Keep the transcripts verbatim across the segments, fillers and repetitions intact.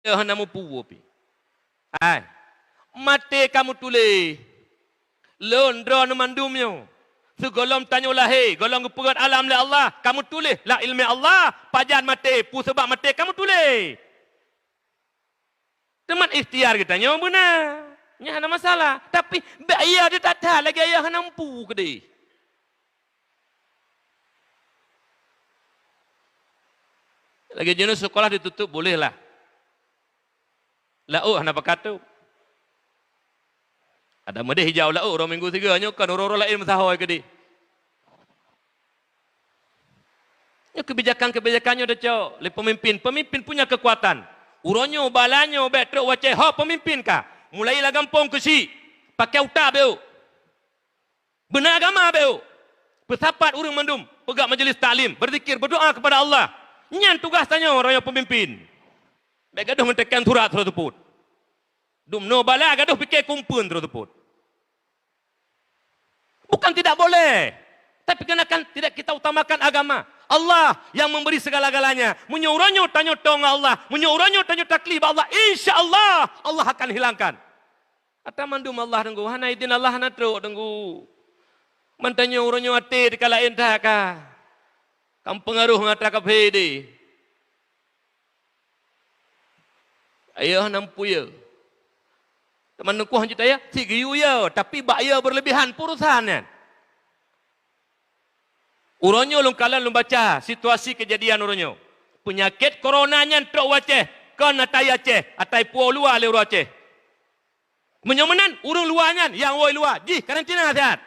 Ayah hana mupu pih. Hai, maté ka meutuléh. Lôn droeneuh mandum nyoe. Sigohlom tanyoe lahé, gohlom geupeugét alam lé Allah, ka meutuléh lam iéleumé Allah, pajan maté, peue sabab maté ka meutuléh. Teuma ikhtiar geutanyoe beuna. Nyan hana masalah. Tapi bék ayah teutat-that lagée ayah hana mupu keudeh. Lagée jinoe sekolah ditutup boleh lah. Laôt hana pakat tu. Ada meudeh ijak u laôt uroe minggu sigoe nyoe kon uroe-uroe laén meusahoe keudeh. Nyoe keubijakan-keubijakan nyoe teucok lé peumimpin. Peumimpin punya keukuatan. Uroe nyoe bala nyoe bék trok wacée ho peumimpin ka. Mulai lam gampông keuchik, pakai utak bék. Beuna agama bék. Peusapat ureuëng mandum, peugah majlis taklim, berzikir, berdoa kepada Allah. Nyan tugaih tanyoe uroe nyoe peumimpin. Bék gadoh ngon tekan surat sidroe seupôt. Dumnoe bala gadoh pike kumpeuen sidroe seupôt. Bukan tidak boleh, tapi karena kan tidak kita utamakan agama. Allah yang memberi segala-galanya. Meunyoe uroe nyoe tanyoe tong Allah, meunyoe uroe nyoe tanyoe taklif bak Allah, insya Allah Allah akan hilangkan. Ata mandum Allah teunggu, hana idin Allah hana trok teunggu. Mantanyoe uroe nyoe até teuka laén that ka. Kam peungaroh ngon ata kafé deh. Ayah hana mupu ya. Teuma nungkuh hanjeuet ayah, si geuyue ya, tapi bak ya berlebihan peue urosan nyan. Uroe nyoe lôn kalon lôn baca situasi keujadian uroe nyoe. Peunyakét korona nyan trok u Aceh, kon atai Aceh, atai puwoe luwa lé ureuëng Aceh. Meunyoe meunan, ureuëng luwa nyan nyang woe luwa jih karantina siat.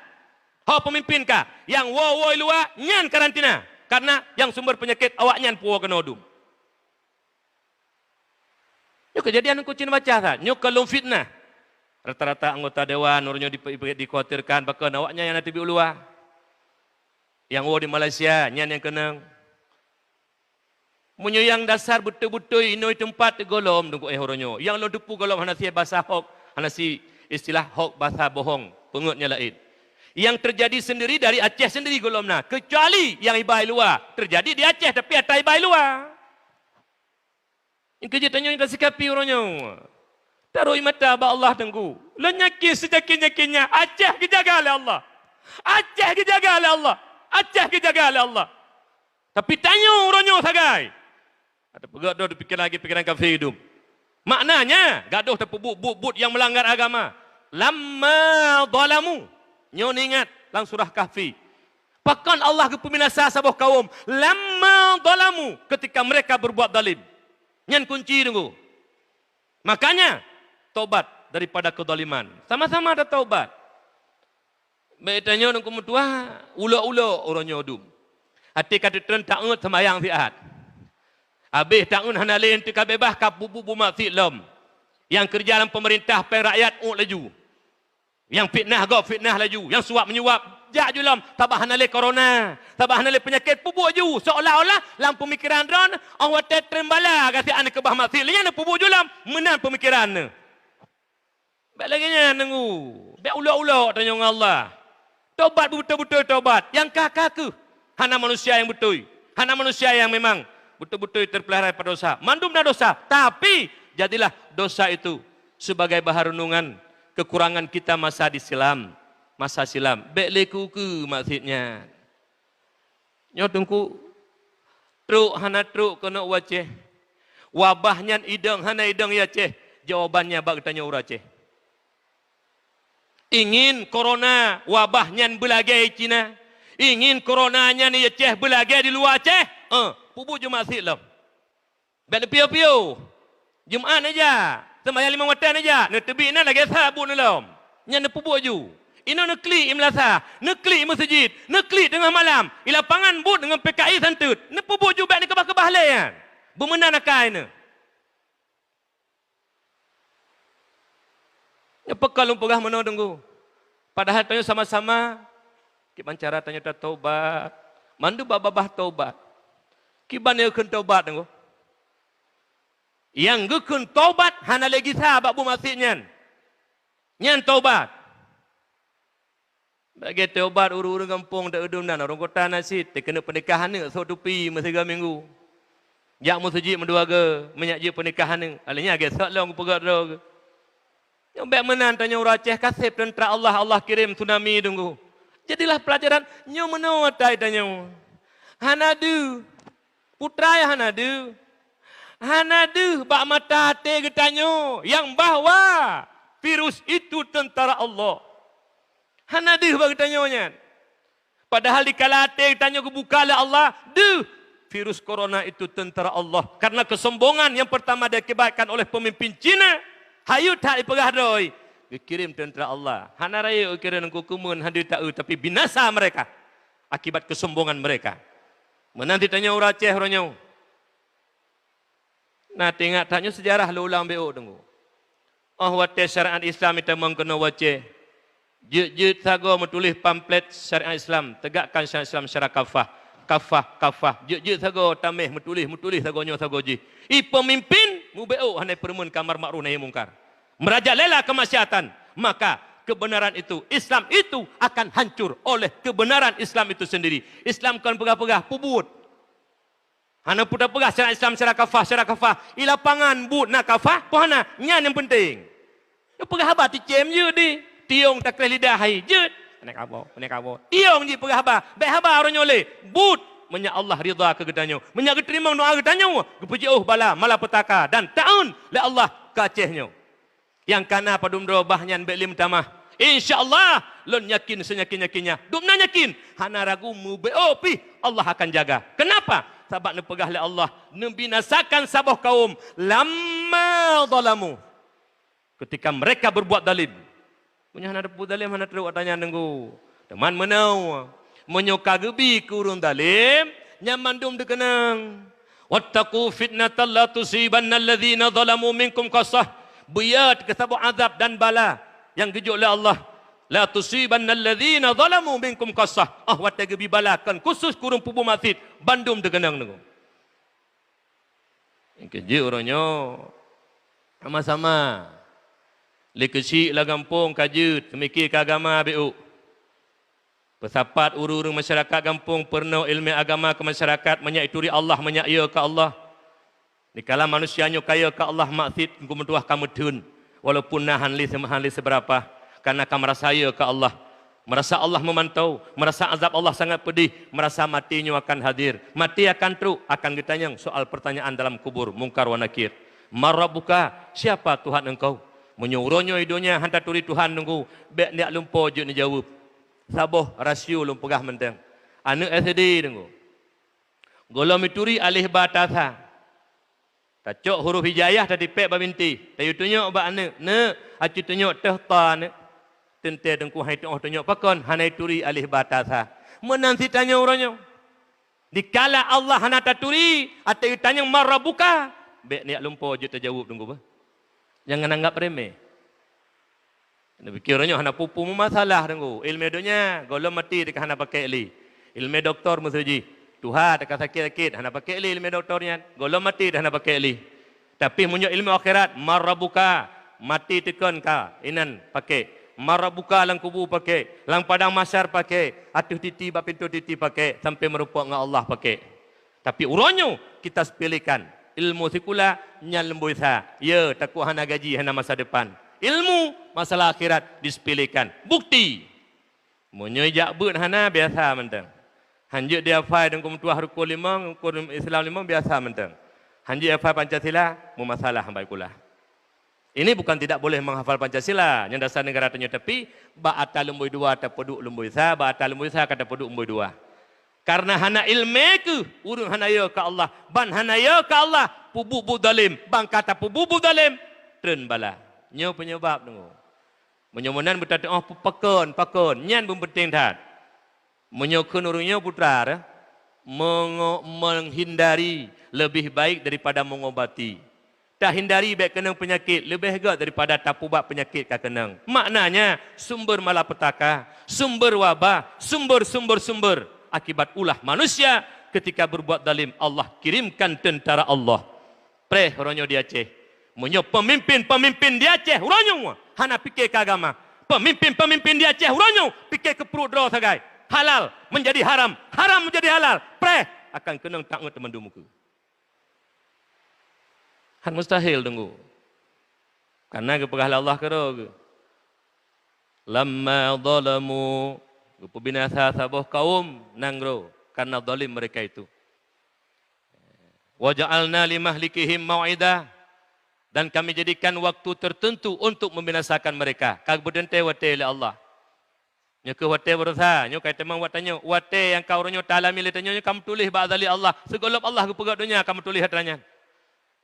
Ho peumimpin ka, nyang woe-woe luwa nyan karantina, karena nyang sumber peunyakét awaknyan puwoe keunoe dum. Nyoe keujadian nyang kucin baca that, nyoe ka lôn fitnah. Rata-rata anggota dewan uroe nyoe dipe-, dikhawatirkan pakon awaknyan nyang na teubiet u luwa. Nyang woe di Malaysia, nyan nyang keunong. Meunyoe nyang dasar beutôi-beutôi inoe teumpat gohlom teungku eh uroe nyoe. Nyang lôn teupeu gohlom hana sie basa hok, hana sie istilah hok basa bohong, peungeut nyang laén. Nyang teujadi sendiri dari Aceh sendiri gohlom na, keucuali nyang iba i luwa. Teujadi di Aceh tapi ata iba i luwa. Nyang keujeuet tanyoe nyang tasikapi uroe nyoe. Tarok mata bak Allah teungku. Lôn yakin seyakin-yakinnya Aceh geujaga lé Allah. Aceh geujaga lé Allah. Aceh geujaga lé Allah. Tapi tanyoe uroe nyoe sagai. Ada peugah doh pikiran lagi pikiran kafé dum. Maknanya, gadoh tapeubuet buet-buet nyang meulanggar agama. Lamma zalamu. Nyoe ingat lam surah Kahfi. Pakon Allah geupeubinasa saboh kawöm? Lamma zalamu, ketika mereka berbuat zalim. Nyan kunci teungku. Makanya, tobat daripada kezaliman. Sama-sama ada tobat. Bék tanyoe ngon meutuah, ulok-ulok uroe nyoe dum. Até ka teutreun taát seumayang siat. Habéh taát hana lé teuka beubaih ka bubu-bubu maksiet lom. Nyang keureuja lam peumeurintah péng rakyat ôk laju. Nyang fitnah gob fitnah laju, nyang suwab menyuwab jak ju lom, sabab hana lé korona, sabab hana lé peunyakét peubuet ju, seolah-olah lam peumikiran droen, oh watée treun bala gasien aneuk keubah maksiet lé nyan peubuet ju lom, meunan peumikiran neuh. Bék lagée nyan teungku, bék ulok-ulok tanyoe ngon Allah. Tobat beutôi-beutôi tobat, nyang ka-ka kheueh. Hana manusia nyang beutôi, hana manusia nyang memang beutôi-beutôi terpelihara daripada dosa. Mandum na dosa, tapi jadilah dosa itu sebagai bahan renungan kekurangan kita masa di silam, masa silam. Bék lé keu-keu maksud nyan. Nyoe teungku, trok hana trok keunoe u Aceh. Wabah nyan idong hana idong i Aceh, jawabannya bak geutanyoe ureuëng Aceh. Ingin korona wabah nyan beulagée i Cina, ingin korona nyan i Aceh beulagée di luwa Aceh, eh, peubuet ju maksiet lom. Bék neupiôh-piôh. Jumat neujak, seumayang limong watée neujak, neuteubiet na lagée sabut neulom. Nyan neupeubuet ju. Inoe neuklik i meulasah, neuklik i meuseujid, neuklik teungoh malam, i lapangan buet deungon P K I santeut, neupeubuet ju bék neukeubah-keubah lé nyan. Beumeunan akai neuh. Nyoe pakon lôn peugah meunoe teungku. Padahai tanyoe sama-sama kiban cara tanyoe tatobat. Mandum babah tobat. Kiban nyang geukheun tobat teungku. Nyang geukheun tobat hana lé gisa bak buet maksiet nyan. Nyan tobat. Bagi teubat ureuëng-ureuëng gampông teuudum nan, ureuëng kota na cit, teukeuneuk peunikah aneuëk sôk tupi meusigoe minggu. Jak meuseujid meudua goe, meunyak jeuet peunikahan, akhirnya gesok lom geupeugah droe geuh. Nyoe bék meunan tanyoe ureuëng Aceh ka seb teuntra Allah, Allah kirim tsunami teungku. Jadilah pelajaran nyoe meunoe atai tanyoe. Hana deuh. Putra ya hana deuh. Hana deuh bak mata até geutanyoe nyang bahwa virus itu tentara Allah. Hana deuh bak geutanyoe nyan. Padahal dikala até geutanyoe geubuka lé Allah, deuh, virus corona itu tentara Allah. Karena kesombongan yang pertama diakibatkan oleh pemimpin Cina, hayeu that ipeugah droe, geukirim tentara Allah. Hana rayeuk geukirim keukeumuen hana taeu, tapi binasa mereka akibat kesombongan mereka. Meunan cit tanyoe ureuëng Aceh uroe nyoe. Nah, teuingat that nyoe seujarah lôn ulang bék teungku. Óh watée syariat Islam itamong keunoe u Aceh, jeuet-jeuet sagoe meutuléh pamflet syariat Islam, tegakkan syariat Islam secara kafah, kafah, kafah. Jeuet-jeuet sagoe taméh meutuléh, meutuléh sagoe nyoe sagoe jih. I peumimpin mubeuôk hana peureumeun ka amar makruf nahi mungkar, meurajalela keumaksiatan, maka kebenaran itu, Islam itu akan hancur oleh kebenaran Islam itu sendiri. Islam kon peugah-peugah, peubuet. Hana peue tapeugah syariat Islam secara kafah, secara kafah. I lapangan buet na kafah, peue hana? Nyan nyang penting. Nyoe peugah haba ticém jeuet di. Tiong takreh lidah hai jeuet. Aneuk kamoe, aneuk kamoe. Tiong jih peugah haba. Bék haba uroe nyoe lé. Buet meunyo Allah ridha keu geutanyoe. Meunyo geuteurimong doa geutanyoe, geupeujiôh bala malapetaka dan taun lé Allah keu Aceh nyoe. Nyang kana padum droe bah nyan bék lé meutamah. Insya Allah, lôn yakin seunyakin-yakinnya. Dum na yakin, hana ragu mubeuôk pih Allah akan jaga. Kenapa? Sabab neupeugah lé Allah, neubinasakan saboh kaum lamma zalamu. Ketika mereka berbuat zalim. Meunyoe hana teupeue zalim, hana trok ata nyan teungku. Teuma meunoe, meunyoe ka geubi keu ureuëng zalim, nyan mandum teukeunong. "Wattaqu fitnatan la tusibanna alladzina zalamu minkum khassah." Beuyat keu saboh azab dan bala nyang geujok lé Allah. "La tusibanna alladzina zalamu minkum khassah." Óh watée geubi bala kon khusos keu ureuëng peubuet maksiet, bandum teukeunong teungku. Nyang keujeuet uroe nyoe, sama-sama. Lé keuchik lam gampông ka jeuet, seumiké keu agama bék. Peusapat ureuëng-ureuëng masyarakat gampông peurunoe iéleumé agama keu masyarakat, meunyak ituri Allah, meunyak yö keu Allah. Dikala manusia nyoe ka yö keu Allah, maksiet geumeudua ka meutheun, walaupun na han lé, han lé seubeurapa, kareuna ka meurasa yö keu Allah. Meurasa Allah meumantau, meurasa azab Allah sangat peudeh, meurasa maté nyoe akan hadir, maté akan trok, akan geutanyong soal peurtanyaan dalam kubur, Mungkar wa Nakir. "Man Rabbuka?" Siapa Tuhan engkau? Meunyoe uroe nyoe i donya han taturi Tuhan teungku, bék neujak lumpo jeuet neujaweueb. Saboh rasio lôn peugah mantong. Aneuëk S D teungku. Gohlom ituri alif ba ta sa. Tacok huruf hijaiyah tatipék bak binti, tayue tunyok bak aneuëk, "Neuk, acu tunyok teuh ta neuk." Teuntée teungku han ituoh tunyok pakon, hana ituri alif ba ta sa. Meunan cit tanyoe uroe nyoe. Dikala Allah hana taturi, até geutanyong, "Man Rabbuka?" Bék neujak lumpo jeuet tajaweueb teungku bah. Jangan anggap remeh. Neupike uroe nyoe hana peue-peue meumasalah teungku. Iéleumé donya, gohlom maté teuka hana pakék lé. Iéleumé doktor meuseujih, tuha teuka sakét-sakét, hana pakék lé iéleumé doktor nyan. Gohlom maté teuka hana pakék lé. Tapi meunyoe iéleumé akhirat, "Man Rabbuka?" Maté teukon ka, inan pakék. "Man Rabbuka?" Lam kubu pakék, lam padang mahsyar pakék, ateueh titi bak pintoe titi pakék, sampai meurumpok ngon Allah pakék. Tapi uroe nyoe kita sepelekan. Ilmu sikula nyan lumboi sa. Ya, takot hana gaji, hana masa depan. Ilmu masalah akhirat disepelekan. Bukti. Meunyoe jak beuet hana, biasa mantong. Han jeuet dihafai dan keumeutuah rukun limong, rukun Islam limong, biasa mantong. Han jeuet hafai Pancasila, meumasalah baik pula. Ini bukan tidak boleh menghafal Pancasila, nyang dasar negara tanyoe, tapi bak ata lumboi dua tapeuduek lumboi sa, bak ata lumboi sa ka tapeuduek lumboi dua. Karena hana iéleumé keuh ureuëng hana yö keu Allah, ban hana yö keu Allah peubuet-buet zalim, ban ka tapeubuet-buet zalim treun bala. Nyoe peunyeubab teungku. Meunyoe meunan beutateuoh pakon, pakon, nyan beupeunteng that. Meunyoe kheun ureuëng nyoe putra, mengo-, menghindari lebih baik daripada mengobati. Tahindari bék keunong peunyakét leubeh gét daripada tapeubat peunyakét ka keunong. Maknanya, sumber malapetaka, sumber wabah, sumber, sumber, sumber akibat ulah manusia ketika berbuat zalim, Allah kirimkan tentara Allah. Preh uroe nyoe di Aceh. Meunyoe peumimpin-peumimpin di Aceh uroe nyoe hana pike keu agama, peumimpin-peumimpin di Aceh uroe nyoe pike keu pruet droe sagai. Halal menjadi haram, haram menjadi halal. Preh akan keunong taát mandum ukeue. Han mustahil teungku. Karena geupeugah lé Allah keudroe geuh, "Lamma zalamu," geupeubinasa saboh kaum nanggroe karena zalim mereka itu. "Wa ja'alna limahlikihim mau'ida," dan Kami jadikan waktu tertentu untuk membinasakan mereka. Ka geupeuteunte watée lé Allah. Nyoe kheueh watée baroesa, nyoe ka itamong watée nyoe. Watée nyang ka uroe nyoe taalami lé tanyoe nyoe ka meutuléh bak azali Allah. Sigohlom Allah geupeugét donya ka meutuléh atra nyan.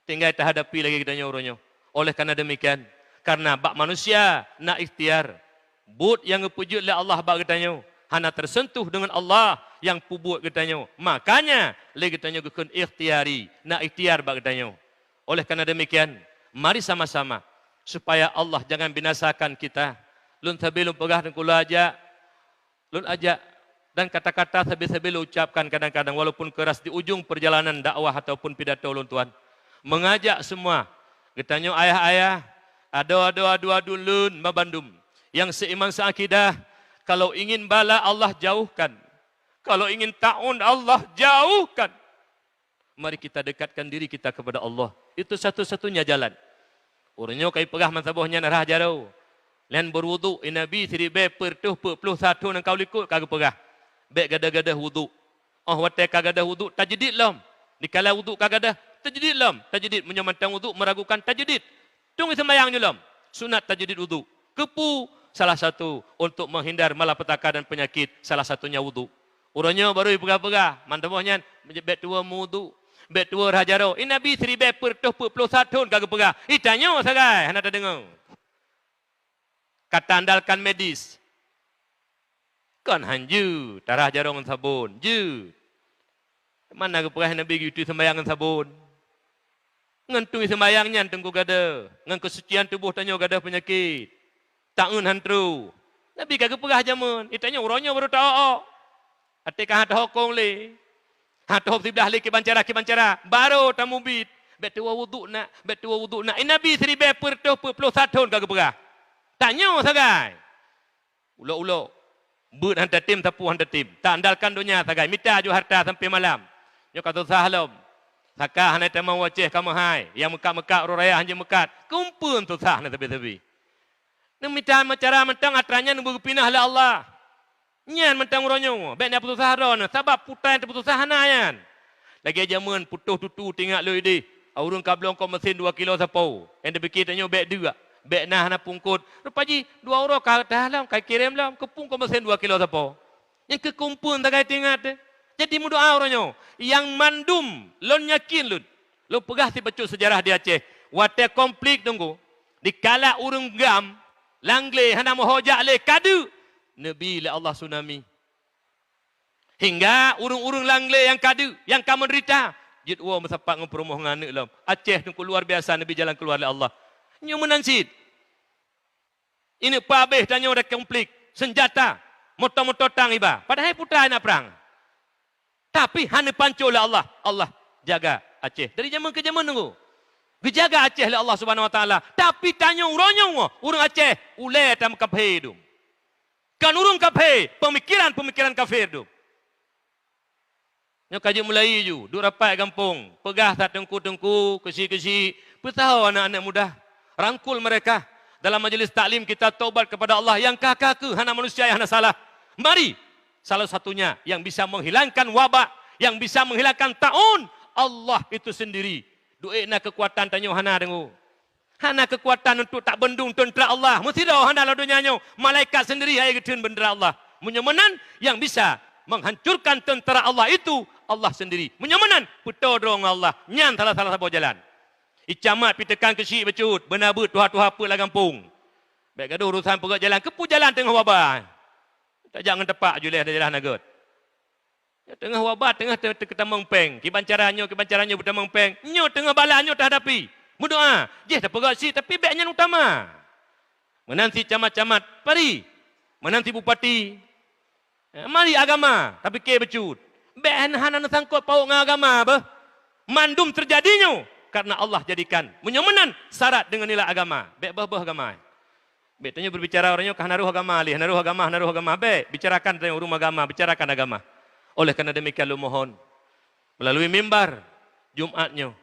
Tinggai tahadapi lagée geutanyoe uroe nyoe. Oleh karena demikian, karena bak manusia na ikhtiar. Buet nyang geupeujeuet lé Allah bak geutanyoe hana tersentuh dengan Allah nyang peubuet geutanyoe. Makanya lé geutanyoe geukheun ikhtiari, na ikhtiar bak geutanyoe. Oleh karena demikian, mari sama-sama supaya Allah jangan binasakan kita. Lôn sabe lôn peugah dan kula ajak, lôn ajak dan kata-kata sabe-sabe lôn ucapkan kadang-kadang walaupun keras di ujung perjalanan dakwah ataupun pidato lôn tuan. Mengajak semua geutanyoe ayah-ayah, adoe-adoe, adu-adu lôn babandum nyang seiman seakidah, kalau ingin bala Allah jauhkan, kalau ingin taun Allah jauhkan, mari kita dekatkan diri kita kepada Allah. Itu satu-satunya jalan. Uroe nyoe ka ipeugah meusaboh nyan rhah jaroe. Nyan beuwudhu, i Nabi siribée peuet reutôh peuet ploh sa thon nyang ka u likot ka geupeugah, bék gadôh-gadôh wudhu. Óh watée ka gadôh wudhu, tajdid lom. Dikala wudhu ka gadôh, tajdid lom. Tajdid, meunyoe mantong wudhu meragukan, tajdid. Tueng seumayang nyoe lom, sunat tajdid wudhu. Keupeue? Salah satu untuk menghindar malapetaka dan penyakit, salah satunya wudhu. Uroe nyoe barô ipeugah-peugah, mantong boh nyan, bék tuwoe meuwudhu, bék tuwoe rhah jaroe. I Nabi siribée peuet reutôh peuet ploh sa thon ka geupeugah. I tanyoe sagai hana tadeungoe. Ka taandalkan medis. Kon han jeuet tarhah jaroe ngon sabon, jeuet. Mana geupeugah Nabi geuyue seumayang ngon sabon? Ngon tueng seumayang nyan teungku gadôh, ngon keusucian tuboh tanyoe gadôh peunyakét. Taeun han trôh. Nabi ka geupeugah jameun, i tanyoe uroe nyoe barô ta-o-o. Até ka han tahokong lé. Han tahop siblah lé kiban cara, kiban cara, barô tamubiet. Bék tuwoe wudhu nak, bék tuwoe wudhu nak. I Nabi siribée peuet reutôh peuet ploh sa thon ka geupeugah. Tanyoe sagai. Ulok-ulok, beuet han tatem, sapeue han tatem. Taandalkan donya sagai, mita ju harta sampoe malam. Nyoe ka susah lom. Saka hana tamong u Aceh ka meuhai, nyang meukat-meukat uroe raya han jimeukat. Keupeue susah na sabe-sabe. Neumita meucara mantong atra nyan beugeupinah lé Allah. Nyan mantong uroe nyoe, bék na peususah droeneuh, sabab peue nyang tapeususah hana nyan. Lagée jameun putôh tutu teuingat lôn idéh, ureuëng ka bloe kong meusén dua kilo sapo. Nyang dipike tanyoe bék deuek, bék na hana pungkot. Rupa jih dua uroe ka teuhah lom, ka kirém lom, keupeue kong meusén dua kilo sapo. Nyang keukumpeuen sagai teuingat teuh. Jadi meudoá uroe nyoe, nyang mandum lôn yakin lôn. Lôn peugah sibacut seujarah di Aceh. Watée konflik teungku, dikala ureuëng GAM, Langlé hana meuho jak lé, ka deuk neubi lé Allah tsunami. Hingga ureuëng-ureuëng Langlé nyang ka deuk, nyang ka meudeurita, jeuet woe meusapat ngon peurumoh ngon aneuëk lom. Aceh teungku luar biasa neubi jalan keuluwa lé Allah. Nyoe meunan cit. Ineuk peuhabéh tanyoe dari konflik, seunjata, moto-moto tang iba. Padahai peue teuma na prang. Tapi hana neupanco lé Allah. Allah jaga Aceh dari jameun keu jameun teungku. Geujaga Aceh lé Allah Subhanahu Wa Taala. Tapi tanyoe uroe nyoe ureuëng Aceh ulée tameukaphé dum. Kon ureuëng kaphé, peumikiran-peumikiran kafé dum. Nyoe ka jeuet mulai ju, duek rapat gampông, peugah that teungku-teungku, keuchik-keuchik, peusaho aneuk-aneuk muda, rangkul mereka dalam majlis taklim kita taubat kepada Allah nyang ka-ka keuh hana manusia nyang hana salah. Mari, salah satunya yang bisa menghilangkan wabak, yang bisa menghilangkan taun, Allah itu sendiri. Duek na keukuatan tanyoe hana deungoe. Hana keukuatan untuk tabendung teuntara Allah. Meusidroe hana lam donya nyoe. Malaikat sendiri hai geutheun bendera Allah. Meunyoe meunan yang bisa menghancurkan tentara Allah itu Allah sendiri. Meunyoe meunan peutoe droe ngon Allah. Nyan salah-salah saboh jalan. Icamat pih teukan keuchik bacut, beuna beuet tuha-tuha peuet lam gampông. Bék gadoh urusan peugét jalan, keupeue jalan teungoh waba. Tajak ngon tepak juleh daerah na gét. Nyoe teungoh waba, teungoh te-, te-, teutamong péng. Kiban cara nyoe, kiban cara nyoe beutamong péng. Nyoe teungoh bala nyoe tahadapi. Meudoá, jih tapeugét cit, tapi bék nyan utama. Meunan cit camat-camat, mari. Meunan cit bupati. Eh, mari agama, tapike bacut. Bék hana, hana neusangkot paut ngon agama beuh. Mandum teujadi nyoe karena Allah jadikan. Meunyoe meunan syarat deungon nilai agama. Bék beuh-beuh agama. Bék tanyoe berbicara uroe nyoe ka hana roh agama lé, hana roh agama, hana roh agama. Bék, bicarakan tanyoe ureuëng agama, bicarakan agama. Oleh karena demikian lôn mohon, melalui mimbar Jumat nyoe,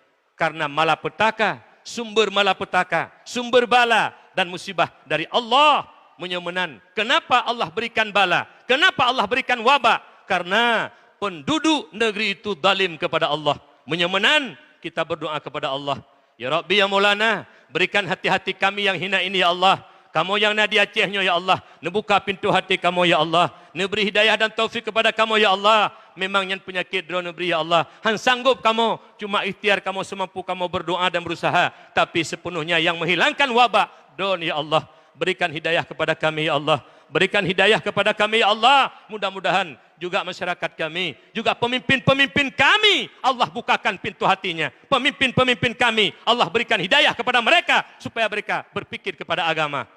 Karena malapetaka, sumber malapetaka, sumber bala dan musibah dari Allah. Meunyoe meunan, kenapa Allah berikan bala? Kenapa Allah berikan wabak? Karena penduduk negeri itu zalim kepada Allah. Meunyoe meunan, kita berdoa kepada Allah. Ya Rabbi, ya Maulana, berikan hati-hati kami yang hina ini, ya Allah. Kamoe nyang na di Aceh nyoe, ya Allah, neubuka pintoe hati kamoe, ya Allah. Neubri hidayah dan taufik kepada kamoe, ya Allah. Memang nyan peunyakét droe neubri, ya Allah. Han sanggob kamoe, cuma ikhtiar kamoe seumampu kamoe berdoa dan berusaha. Tapi sepenuhnya yang menghilangkan wabak droe, ya Allah. Berikan hidayah kepada kami, ya Allah. Berikan hidayah kepada kami, ya Allah. Mudah-mudahan juga masyarakat kami, juga pemimpin-pemimpin kami, Allah bukakan pintu hatinya. Pemimpin-pemimpin kami, Allah berikan hidayah kepada mereka supaya mereka berpikir kepada agama.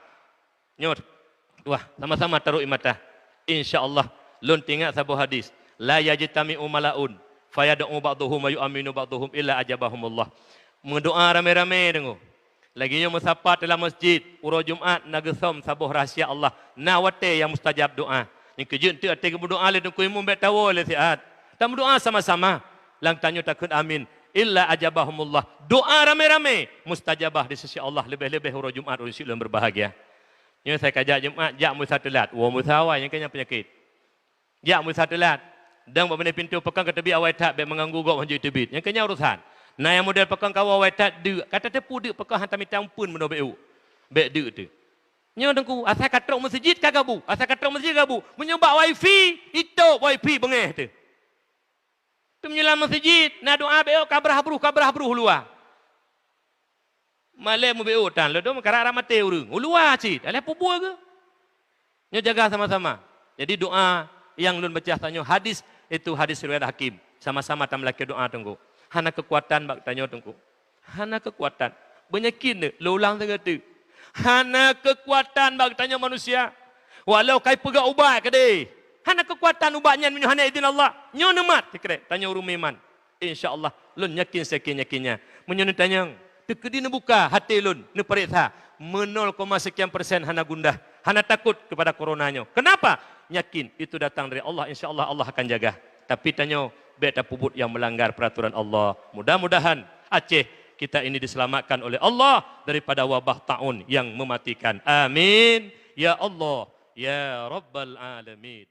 Nyoe, wah, sama-sama taruh ié mata. Insya Allah, lôn teuingat saboh hadis, "La yajtami'u mala'un fayad'u ba'dhuhum wa yu'amminu ba'dhuhum illa ajabahumullah." Meudoa ramé-ramé, deungoe. Lagée nyoe meusapat lam masjid, uroe Jumat na geusöm saboh rahsia Allah, na watée nyang mustajab doa. Nyang keujeuet teuk até geumeudoa lé Teungku Imum bék tawoe lé siat. Tameudoa sama-sama, lam tanyoe takheun amin. Illa ajabahumullah. Doa ramé-ramé mustajabah di sisi Allah, leubeh-leubeh uroe Jumat ureuëng syiek lôn berbahagia. Nyoe sai ka jak Jumat, jak meusa teulat, woe meusa awai nyang keunyan peunyakét. Jak meusa teulat. Dong bak binéh pintoe, pakon ka teubiet awai that, bék meuganggu gob hanjeuet teubiet. Nyang keunyan urosan. Na nyang model pakon ka woe awai that, deuk. Ka tateupeue deuk pakon han tamita umpeuen meunoe bék u. Bék deuk teuh. Nyoe Teungku, asai ka trok meuseujid ka gabu. Asai ka trok meuseujid gabu. Meunyoe bak wifi, itôb wifi beungéh teuh. Tapi meunyoe lam meuseujid, na doa bék ka brah bruh, ka brah bruh u luwa. Malée meubiôh tan, lé dom karak-karak maté ureuëng. U luwa cit, alah pubuet geuh. Nyoe jaga sama-sama. Jadi doa nyang lôn baca tanyoe hadis, itu hadis riwayat Hakim. Sama-sama tameulakée doa Teungku. Hana keukuatan bak tanyoe Teungku. Hana keukuatan. Beunyakét nyoe, lôn ulang sigoe teuk. Hana keukuatan bak tanyoe manusia. Walau kai peugah ubat keudeh. Hana keukuatan ubat nyan meunyoe hana idin Allah. Nyoe neumat sikrek, tanyoe ureuëng meuiman. Insya Allah, lôn yakin seyakin-yakinnya. Meunyoe neutanyong, teukeudi neubuka até lôn, neupareksa, meunol koma sekian persen hana gundah, hana takot kepada corona nyoe. Kenapa? Yakin itu datang dari Allah, insya Allah, Allah akan jaga. Tapi tanyoe bék tapeubuet nyang meulanggar peuraturan Allah. Mudah-mudahan Aceh kita ini diselamatkan oleh Allah daripada wabah taun yang mematikan. Amin. Ya Allah, ya Rabbal Alamin.